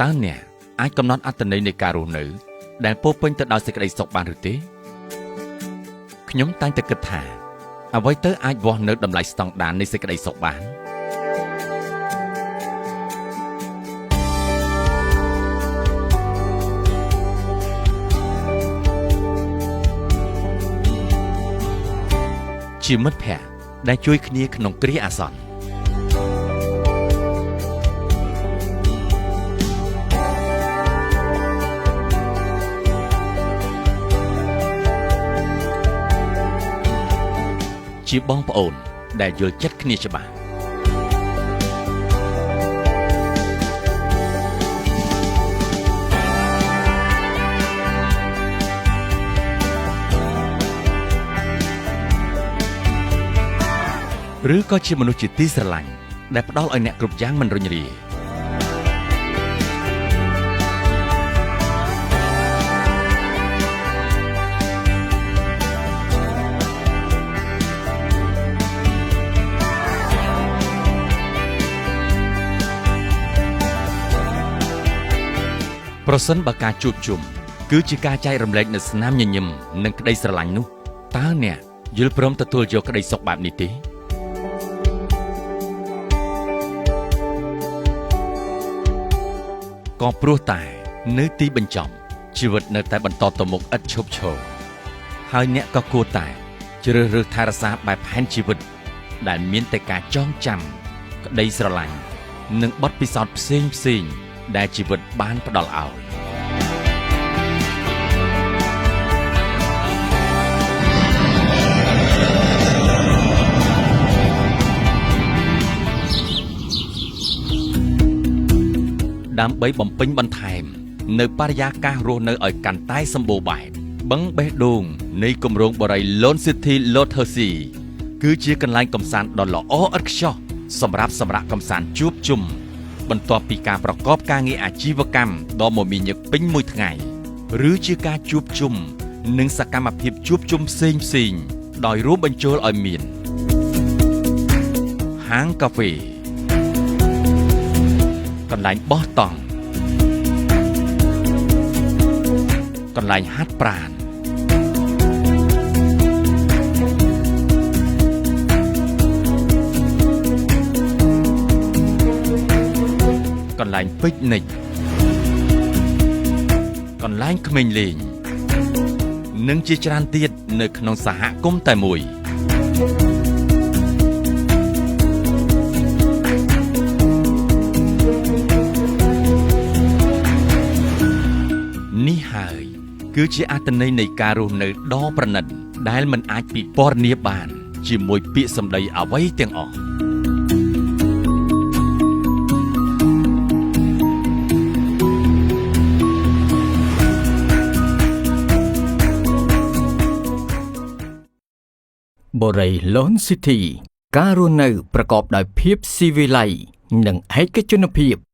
តើអ្នកអាចកំណត់អត្ថន័យនៃការរស់នៅដែលពោរពេញទៅដោយសេចក្តីសុខបានឬទេខ្ញុំតែងតែគិតថាអ្វីទៅអាចវាស់នៅតម្លៃស្តង់ដារនៃសេចក្តីសុខបានជាមិត្តភក្តិដែលជួយគ្នាក្នុងគ្រាអាសន្នជាបងប្អូនដែលយល់ចិត្តគ្នាច្បាស់ឬក៏ជាមនុស្សជាទីស្រឡាញ់ដែលផ្ដល់ឲ្យអ្នកគ្រប់យ៉ាងមិនរុញរាប្រសិនបើការជួបជុំគឺជាការចែករំលែកនូវស្នាមញញឹមនិងក្តីស្រឡាញ់នោះតើអ្នកយល់ព្រមទទួលយកក្តីសុខបែបនេះទេក៏ព្រោះតែនៅទីបញ្ចប់ជីវិតនៅតែបន្តទៅមុខឥតឈប់ឈរហើយអ្នកក៏គួរតែជ្រើសរើសថែរក្សាបែបផែនជីវិតដែលមានតែការចងចាំក្តីស្រឡាញ់និងបទពិសោធន៍ផ្សេងៗដែលជីវិតបានផ្ដល់ឲ្យដើម្បីបំពេញបន្ថែមនៅបរិយាកាសរស់នៅឲ្យកាន់តែសម្បូរបែបបឹងបេះដូងនៃគម្រោងបុរី Lone City Lotus គឺជាកន្លែងកម្សាន្តដ៏ល្អឥតខ្ចោះសម្រាប់សម្រាកកម្សាន្តជួបជុំបន្ទាប់ពីការប្រកបការងារអាជីវកម្មដ៏មមាញឹកពេញមួយថ្ងៃឬជាការជួបជុំនិងសកម្មភាពជួបជុំផ្សេងៗដោយរួមបញ្ចូលឲ្យមានហាងកាហ្វេកន្លែងបោះតង់កន្លែងហាត់ប្រាណកន្លែងពិកនិចកន្លែងក្មេងលេងនិងជាច្រើនទៀតនៅក្នុងសហគមន៍តែមួយនេះហើយគឺជាអត្ថន័យនៃការរស់នៅដ៏ប្រណិតដែលមិនអាចពិពណ៌នាបានជាមួយពាក្យសម្ដីអ្វីទាំងអស់ បុរី Lone City ការរស់នៅប្រកបដោយភាពស៊ីវិល័យនិងឯកជនភាព។